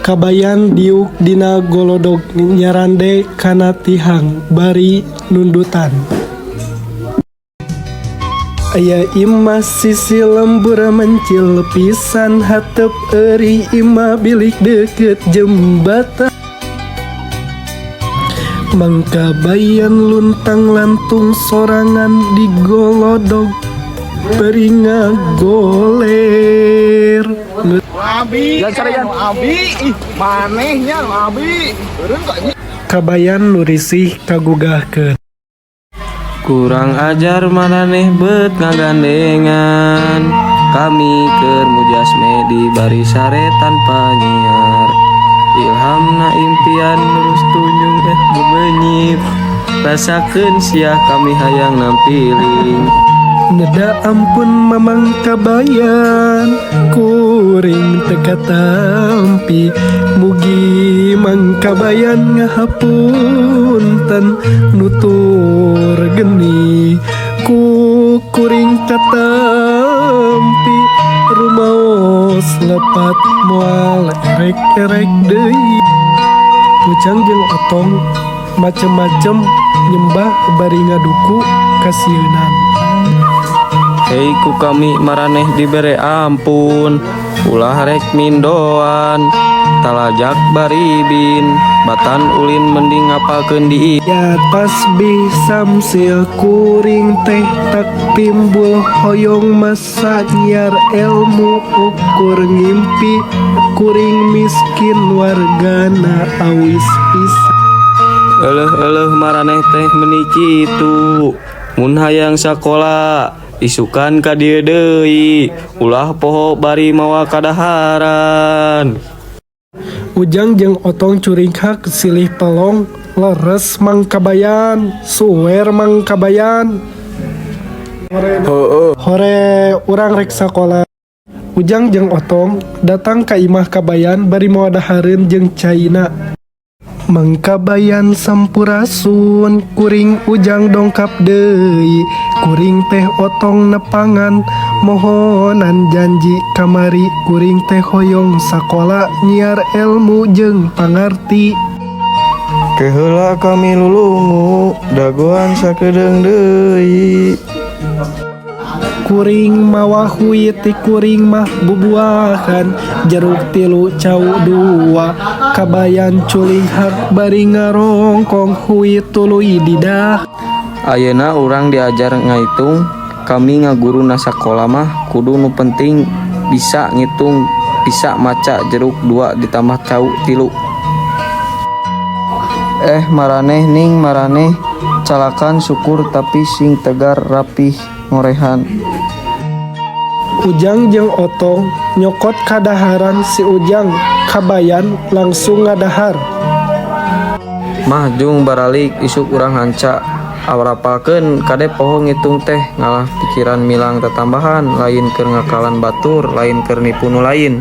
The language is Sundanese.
Kabayan diuk dina golodog nyarande kana tihang bari nundutan. Aya imah sisi lembur mencil pisan hateup eurih imah bilik deukeut jembatan. Mang Kabayan luntang lantung sorangan di golodog bari ngagoler. Abi, Jan, abi, ih, manehnya abi. Eureun kok ini. Kabayan nu risih kagugahkeun. Kurang ajar maraneh bet ngagandengan. Kami keur mujasme di bari sare tanpa nyiar. Ilhamna impian lurus tunjung bebenyit. Rasakeun sia kami hayang nampiling. Neda ampun, Mamang Kabayan, kuring teu katampi. Mugi Mang Kabayan ngahapunten nutur geni ku kuring katampi. Rumaos lepat moal erek-erek deui. Ujang jeung Otong macem-macem nyembah bari ngaduku kasieunan. Hei, ku kami maraneh dibere ampun. Ulah rek mindoan. Talajak baribin. Batan ulin mending ngapalkeun di Ya tasbih samsil kuring teh tak timbul hoyong masa nyiar ilmu ukur ngimpi kuring miskin wargana awis pisan. Eleuh eleuh, maraneh teh meuni kitu. Mun hayang sakola isukan ka dieu deui. Ulah poho bari mawa kadaharan. Ujang jeung Otong curinghak silih pelong. Leres, Mang Kabayan? Suwer, Mang Kabayan? Heeh. Hore, urang rek sakola. Ujang jeung Otong datang ka imah Kabayan bari mawa dahareun jeung caina. Mang Kabayan, sampurasun, kuring Ujang dongkap deui. Kuring teh Otong, nepangan mohonan janji kamari. Kuring teh hoyong sakola nyiar ilmu jeung pangarti. Keheula kami lulungu dagoan sakedeung deui. Kuring mawa hui ti kuring mah bubuahan jeruk tilu, cau dua. Kabayan culinghak bari ngarongkong hui tuluy didah. Ayeuna urang diajar ngaitung. Kami ngaguru na sakola mah kudu nu penting bisa ngitung, bisa maca. Jeruk dua ditambah cau tilu. Eh, maraneh ning maraneh calakan syukur tapi sing tegar rapih ngorehan. Ujang jeung Otong nyokot kadaharan si Ujang. Kabayan langsung ngadahar. Mah jung baralik isuk urang hanca arapalkeun. Kade poho ngitung teh ngalah pikiran milang tetambahan, lain keur ngakalan batur, lain keur nipu nu lain.